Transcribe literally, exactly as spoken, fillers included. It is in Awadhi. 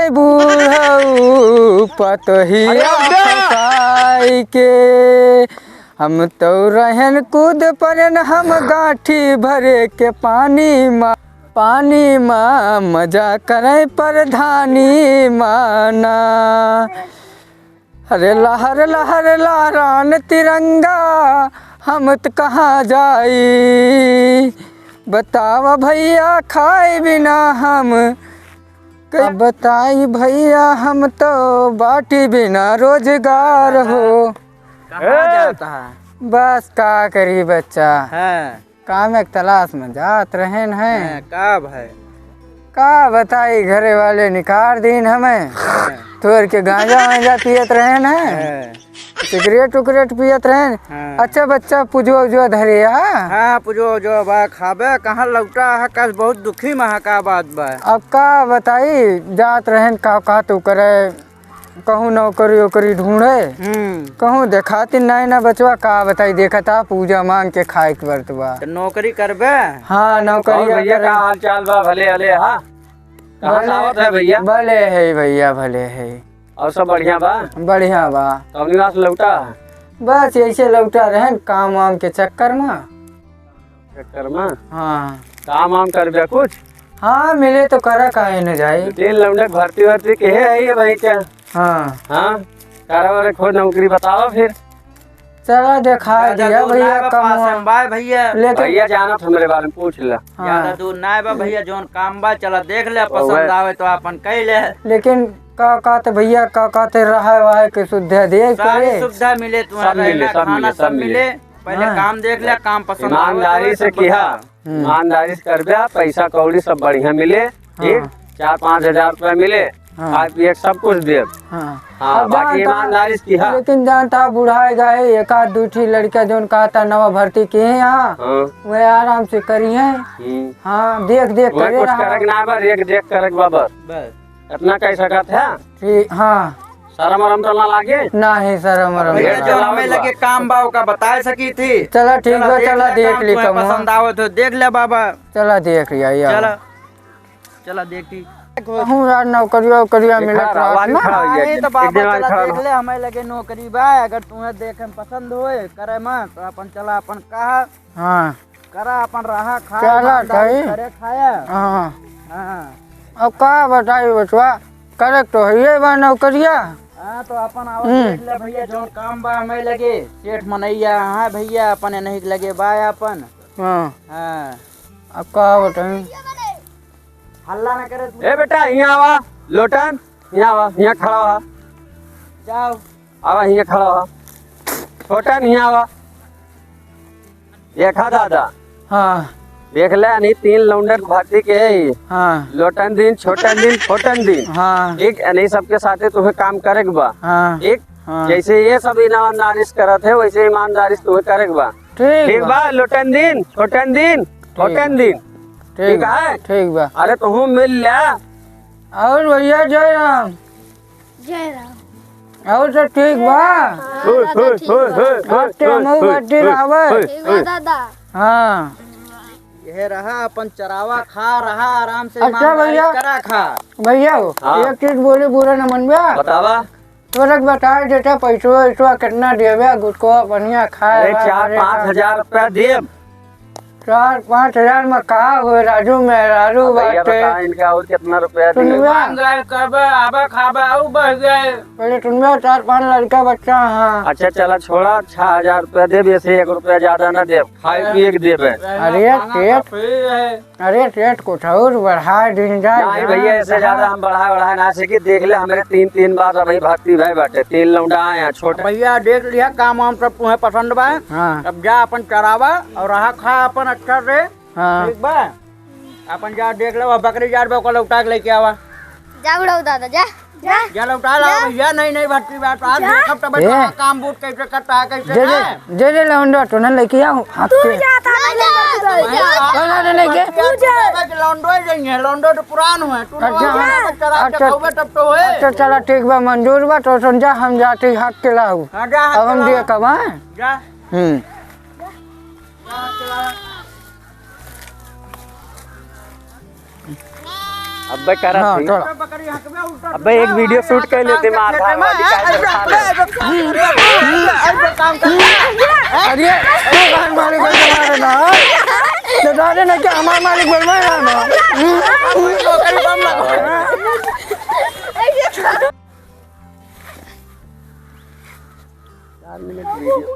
बुढ़ऊ पतोहिया अरे भैया! फसाई के, हम तो रहन कूद परन, हम गांठी भरे के पानी मा, पानी मा मजा करै परधानी मा ना। अरे लहर लहर लहरान तिरंगा, हम त कहाँ जाई? बतावा भैया, खाए बिना हम क-, बताई भैया, हम तो बाटी बिना रोजगार हो। कहाँ ए! जाता है? बस का करी बच्चा, हाँ। काम एक तलाश में जात रहेन है। हाँ, का भाई? का बताई, घरे वाले निकाल दीन हमें। हाँ। तोड़ के गांजा वांजा पियत रहेन है। हाँ। सिगरेट उगरेट पियत रहेन। हाँ। अच्छा बच्चा, पुजवा उजवा धरे हा? हाँ, पुजवा उजवा बा, खाबे, कहाँ लौटा है, कस बहुत दुखी में है, का बात बा? अब का बताई, जात रहेन का, का तू करे, कहूँ नौकरी ओकरी ढूंढे, हम्म। कहूँ देखाती नाई ना बचवा, का बताई, देखत हा पूजा मांग के खाए के बरत बा। तो नौकरी करबे? हाँ, नौकरी और भैया, करे। का हाल चाल बा? भले हले हा? कहाँ से भले, आवत है भैया? भले है भैया, भले है। और सब बढ़िया बा? बढ़िया बा। तो अपनी बात लौटा? बस ऐसे लौटा रहेन काम वाम के चक्कर में। चक्कर में? हाँ। काम वाम करबे कुछ? हाँ, मिले तो करा, काहे न जाई। दू तीन लौंडे भर्ती वर्ती के है ये भाई क्या? हाँ। हाँ? करा वाले खोज नौकरी बतावा फिर। चला देखा ज्यादा दिया दूर भैया, ना बा, कम पास हुआ। में बा भैया। लेकिन भैया जानत हमरे बारे में पूछ ला। हाँ। ज्यादा दूर ना बा भैया, जौन काम बा, चला देख ले, पसंद आवे तो आपन कह ले। लेकिन का कहते भैया, का कहते रहे वहे के सुविधा दे सारी करे? सुविधा मिले तुम्हें, सब मिले, रहना, सब खाना मिले, सब सब मिले। मिले। पहले हाँ। काम देख ले, काम पसंद आवे ईमानदारी तो से किहा, बता। हम्म। ईमानदारी से करबे, पैसा कौड़ी सब बढ़िया मिले, हाँ। ठीक? चार पाँच हजार रुपया मिले, हाँ। खाए पिए के सब कुछ देब। हाँ। हाँ, अब बाकी जानता, ईमानदारी से किहा। लेकिन जानता, बुढ़ाए गए, एक आध दू ठी लड़का जौन कहता नवा भर्ती किहे हैं, हाँ। वह आराम से करिहे। हम्म। हाँ, देख देख वह करे कुछ रहा। करे के ना बा, देख देख करे के बा बस। बस। इतना कह सकत है। ठीक, हाँ। शरम वरम तो ना लागे? नाही, शरम वरम भैया, नहीं। जो हमें लगे काम बा, ओका बताए सकी थी। चला, ठीक बा, चला, देख ली, काम तुम्हें पसंद आवत हो, देख ले बाबा। चला, देख लिया, या। चला, चला, देख ली। कहूँ यार, नौकरिया, उकरिया मिलत रहा ना। नहीं तो बाबा, चला, देख ले, हमें लगे नौकरी बा, अगर तुम्हें देखे में पसंद होए, करे मन, तो अपन चला, अपन कहा। हाँ। करा अपन रहा, खाया, चला, ईमानदारी सही। करे खाया। हाँ। हाँ। अब का बताई बचवा, करे तो हइये बा नौकरिया। हाँ, तो अपन आवा हम्म। देख ले भैया, जौन काम बा हमें लगे, सेठ मनैया, हाँ भैया, अपन नहीं लगे बा अपन। हाँ। हाँ। अब का बताई? हल्ला ना करे तू। ए बेटा, हियाँ आवा, लोटन, हियाँ आवा, हियाँ खड़ा हुआ। जाओ। आवा, हियाँ खड़ा हुआ। छोटन, हियाँ आवा। देखा दादा। हाँ। देख ले, यानी तीन लौंडन भर्ती के है। हाँ। लोटन दिन, छोटन दिन, फोटन दिन। हाँ। ठीक, यानी सबके साथे तुम्हें काम करे के बा। हाँ। ठीक? हाँ। जैसे ये सब ईमानदारी से करत है, वैसे ईमानदारी से तुम्हें करे के बा। ठीक ठीक बा। बा, लोटन दिन, छोटन दिन, ठीक। फोटन दिन। ठीक ठीक बा, है? ठीक बा। अरे तुहू मिल ल्या। और भैया जय राम। जय राम। और सब ठीक बा? हाँ, दादा, ठीक बा। आज ते हमहू बड्डे रहबे। ठीक बा, दादा। हाँ। यह रहा अपन चरावा, खा रहा आराम से, अच्छा ईमानदारी भैया। करा खा। भैया हो, हाँ। एक चीज बोले, बुरा न मनबे। बतावा। तोरा के बताए देते, पैसवा वैसवा कितना देबे, गुटखा बढ़िया खाए अरे, वाए चार पाँच हजार रुपया देब। चार पाँच हजार में का होए राजू, मेहरारू अब भैया बाटे। बता, इनका और कितना रुपया दिए? सुनबा? मान जाए, कबे आबे खाबे, आऊ बढ़ जाए। पहले सुनबा, चार पाँच लड़का बच्चा, हाँ। अच्छा, चला, छोड़ा, छह हजार रुपया देब, ऐसे एक रुपया ज्यादा ना देब, खाए पिए के देबे। अरे, सेठ। अरे सेठ, कुछ और बढ़ा दिन जा नहीं जा। भैया, ऐसे ज्यादा हम बढ़ा बढ़ा ना सकी। देख ले, हमरे तीन, तीन बार अभी भर्ती भए बाटे, तीन लौंडा आए हैं, छोटे। भैया, देख लिया, काम वाम सब तुम्हें पसंद बा। हाँ। अब जा अपन चरावा और रहा खा अपन अच्छा से। हाँ। ठीक बा? अपन जा देख ले, बकरी जात बा, ओकर लौटा के लेके आवा। जा बुढ़ऊ दादा, जा, जा। जा लौटा लाओ जा। भैया, नहीं, नहीं, भट्टी बात, आज जा। देखब तब ए। काम बूट कैसे करता है, कैसे दे दे, ना। दे दे लौंडा, तो ना लेके आओ, हाथ तू से। जा, था, जा, जा, जा। तो ना, ना लेके। तू जा। लौंडो ही जाएंगे, लौंडो तो पुरान हुए, तू अच्छा, नवा हाँ। वाला बच्चा रात अच्छा, चलाओगे तब तो होए। अच्छा, चला ठीक बा, मंजूर बा, तो सुन जा, हम जाते हाथ के लाऊ। हाँ, जा, हाथ अब हम के लाओ। दिए कब, हाँ? जा। हम्म। जा, हाथ के लाओ। अबे करा हाँ, थी। छोड़ा। अबे एक video shoot कर लेते, मार धाड़ वाली का है, खा ले। अरे, तू काहे मारे को मारे ना? तो डाले ना क्या हमारे मालिक बोल रहे हैं ना? चार मिनट video।